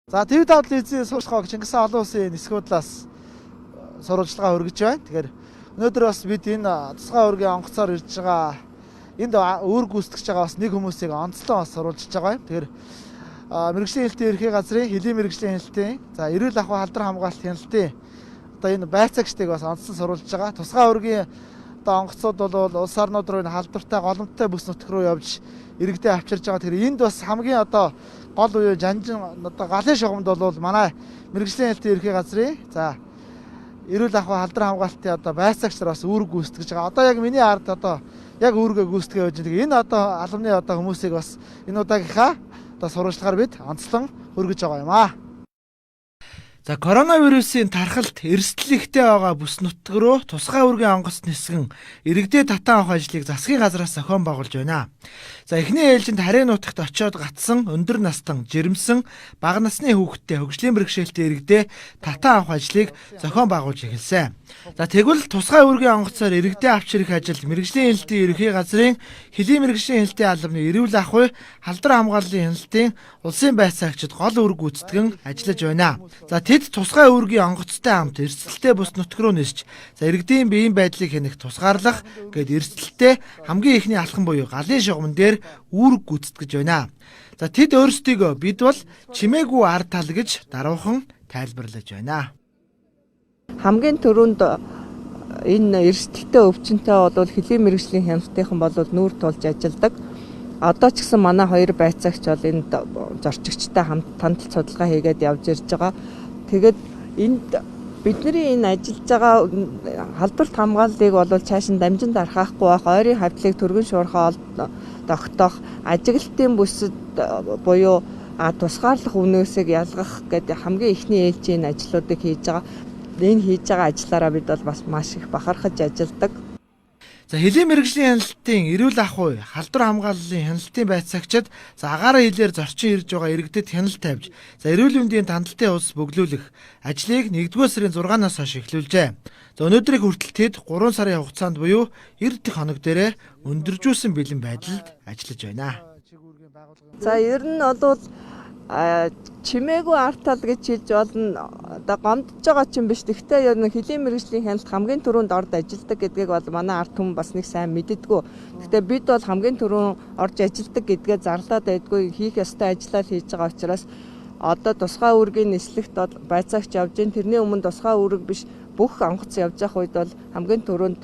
За, ТV5 телевизийн сурчлагыг Чингис хаан олон улсын нисэх буудлаас сурвалжлагаа хүргэж байна. Тэгэхээр өнөөдөр бас бид энэ тусгай үүргийн онгоцоор ирж байгаа, энд үүрэг гүйцэтгэж байгаа бас нэг хүмүүсийг онцлон бас сурвалжиж байгаа юм. Тэгэхээр мэргэжлийн хяналтын ерхий газрын хөлийн мэргэжлийн хяналтын, за, эрүүл ахуй халдвар хамгаалалт хяналтын одоо энэ байцаагчдыг бас онцлон сурвалжиж байгаа. Тусгай үүргийн одоо онгоцууд бол улс орнууд руу энэ халдвартай, голомттой бүс нутг руу явж иргэдээ авчирж байгаа. Тэгэхээр энд бас хамгийн одоо гол буюу жанжин одоо галын шугамд бол манай мэргэжлийн хяналтын ерхий газрын, за, эрүүл ахуй халдвар хамгаалтын одоо байцаагч нар бас үүрэг гүйцэтгэж байгаа. Одоо яг миний ард одоо яг үүргээ гүйцэтгэж явж байгаа. Энэ одоо албаны одоо хүмүүсийг бас энэ удаагийнхаа одоо сурвалжлагаар бид онцлон хүргэж байгаа юм аа. За, коронавирусын тархалт эрсдэл ихтэй байгаа бүс нутг руу тусгай үүргийн онгоц нисгэн иргэдээ татан авах ажлыг засгийн газраас зохион байгуулж байна. За, эхний ээлжинд харийн нутагт очиод гатсан өндөр настан, жирэмсэн, бага насны хүүхэдтэй, хөгжлийн бэрхшээлтэй иргэдээ татан авах ажлыг зохион байгуулж эхэлсэн. За, тэгвэл тусгай үүргийн онгоцоор иргэдээ авч ирэх ажил мэргэжлийн хяналтын ерөнхий газрын хөлийн мэргэжлийн хяналтын албаны эрүүл ахуй халдвар хамгааллын хяналтын улсын байцаагчид гол үүрэг гүйцэтгэн ажиллаж байна. За, тэд тусгай үүргийн онгоцтой хамт эрсдэлтэй бүс нутг руу нисч, за, иргэдийн биеийн байдлыг хянах, тусгаарлах гээд эрсдэлтэй хамгийн эхний алхам буюу галын шугамн дээр үүрэг гүйцэтгэж байна. За, тэд өөрсдийгөө бид бол чимээгүй ар тал гэж даруухан тайлбарлаж байна. Хамгийн түрүүнд энэ эрсдэлтэй өвчинтэй бол хөлийн мэргэжлийн хяналтынхан бол нүүр тулж ажилладаг. Одоо ч гэсэн манай хоёр байцаагч бол энд зорчигчтой хамт тандалт судалгаа хийгээд явж ирж байгаа. Тэгээд энд бидний энэ ажиллаж байгаа халдварт хамгааллыг бол цааш нь дамжин дархаахгүй байх, ойрын хавдлыг түргэн шуурхаа тогтоох, ажиглалтын бүсэд буюу тусгаарлах үнөөсийг ялгах гэдэг хамгийн эхний ээлжийн ажлуудыг хийж байгаа. Энэ хийж байгаа ажиллаараа бид бол бас маш их бахархаж ажилладаг. За, хөлийн мэргэжлийн хяналтын эрүүл ахуй халдвар хамгааллын хяналтын байцаагчид, за, агаарын хилээр зорчин ирж байгаа иргэдэд хяналт тавьж, за, эрүүл мэндийн тандалтын хуудас бөглүүлэх ажлыг 1-р сарын 6-наас хойш эхлүүлжээ. За, өнөөдрийг хүртэл тэд 3 сарын хугацаанд буюу 90 дэх хоног дээрээ өндөржүүлсэн бэлэн байдалд ажиллаж байна. За, ер нь бол чимээгүй ар тал гэж хэлж болно. Одоо гомдож байгаа ч юм биш. Гэхдээ ер нь хөлийн мэргэжлийн хяналт хамгийн түрүүнд орд ажилладаг гэдгийг бол манай ард түмэн бас нэг сайн мэддэггүй. Гэхдээ бид бол хамгийн түрүүн орж ажилладаг гэдгээ зарлаад байдгүй, хийх ёстой ажлаа л хийж байгаа учраас одоо тусгай үүргийн нислэгт бол байцаагч явж гин. Тэрний өмнө тусгай үүрэг биш, бүх онгоц явж явах үед бол хамгийн түрүүнд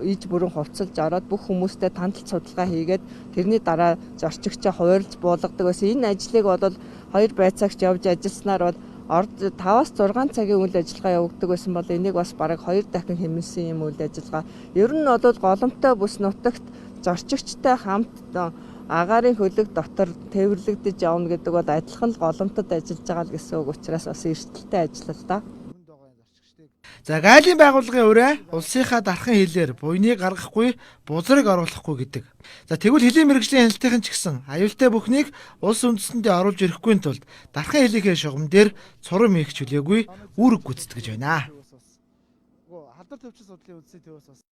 иж бүрэн хувцалж ороод бүх хүмүүстэй тандалт судалгаа хийгээд тэрний дараа зорчигчоо хуваарлж буулгадаг байсан. Энэ ажлыг бол хоёр байцаагч явж ажилласнаар бол орд 5-аас 6 цагийн үйл ажиллагаа явагддаг байсан бол энийг бас бараг 2 дахин хэмнэсэн юм үйл ажиллагаа. Ер нь бол голомтой бүс нутагт зорчигчтой хамт агаарын хөлөг дотор тээвэрлэгдэж явна гэдэг бол адилхан л голомтод ажиллаж байгаа л гэсэн үг учраас бас эрсдэлтэй ажил л да. За, гаалийн байгууллагын ураа улсынхаа дархан хилээр буйныг гаргахгүй, бузрыг оруулахгүй гэдэг. За, тэгвэл хөлийн мэргэжлийн хяналтынхан ч гэсэн аюултай бүхнийг улс үндэстэндээ оруулж ирэхгүй тулд дархан хилийнхээ шугам дээр цурам хийх чөлөөгүй үүрэг гүйцэтгэж байна. Халдвар төвчин судлалын үндсийн төвөөс бас